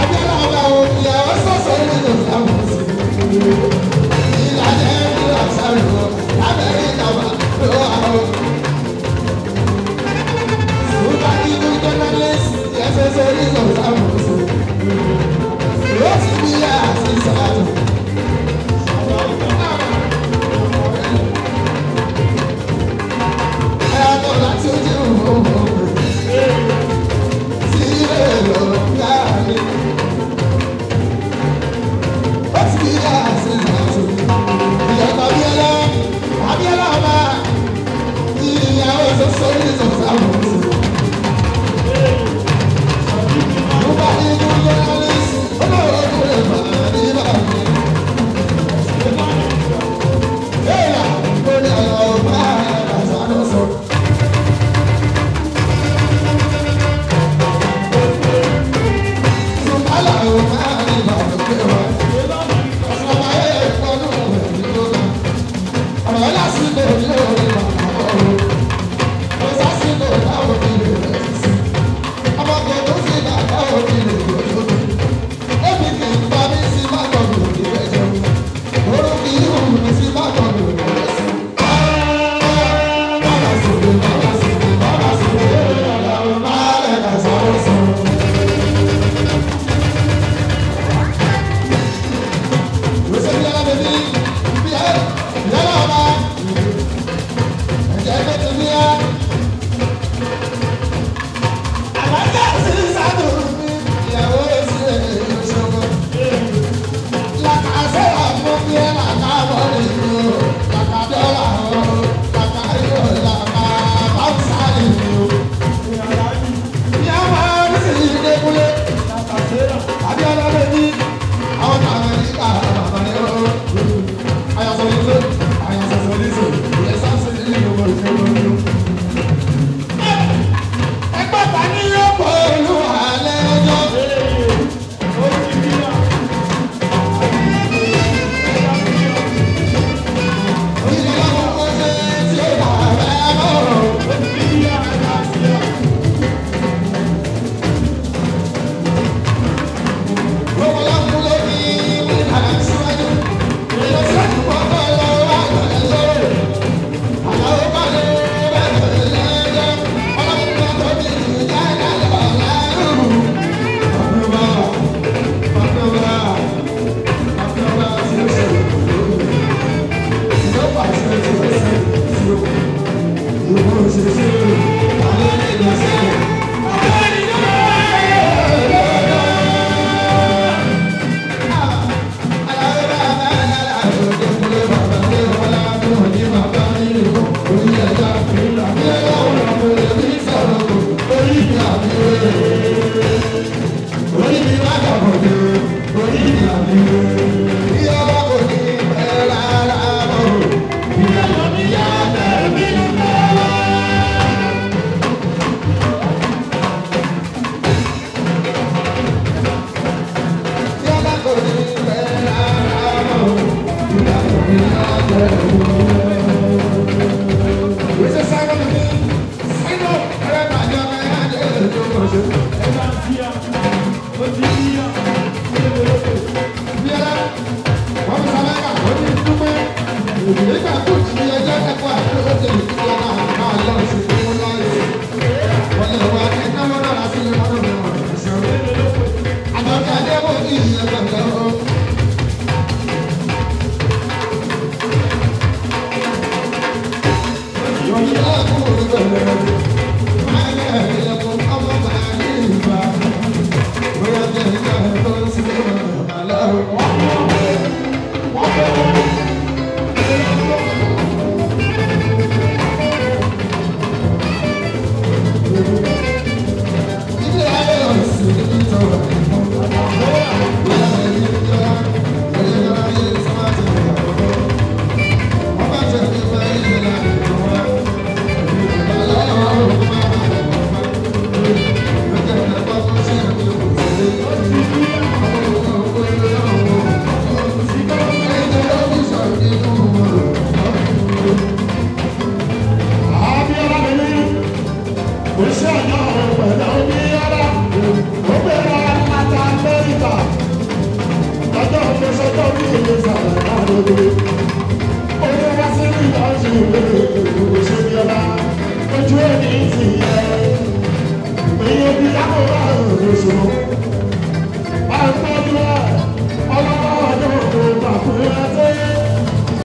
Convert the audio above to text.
Abíọ́lá ọba o, ìyàwó sọ̀sọ̀ nínú ìsàmùsì. Ìlànà ẹ̀rọ àṣàrò Amẹ́ríkà wà ló wà o. Sùpà nínú jọ́nálẹ́sì ẹ̀fẹ́fẹ́ nínú ìsàmùsì. Ó ti bí àti sàtò. Ẹ̀rọ láti ojú òun. Sí èrò yára. Ó ti bí àti sàtò. Ìyàtọ̀ Abíọ́lá, Abíọ́lá ọba, ìyàwó sọ́sọ́ nínú ìsàmùsì. Mo bá nínú jọ́nálẹ́sì, olóògùn rẹ̀ bàá ní bàá mi. Ó ṣe ọ̀nà pẹ̀lú omi ara, ó bẹ̀rẹ̀. Ó ní ìlú sàrà lóde. Ojú wá sí ìlọ́jú ìlú ṣe bí ọba. Ojú ẹni ti yẹ. Èyí bí láwọn bá òṣòro.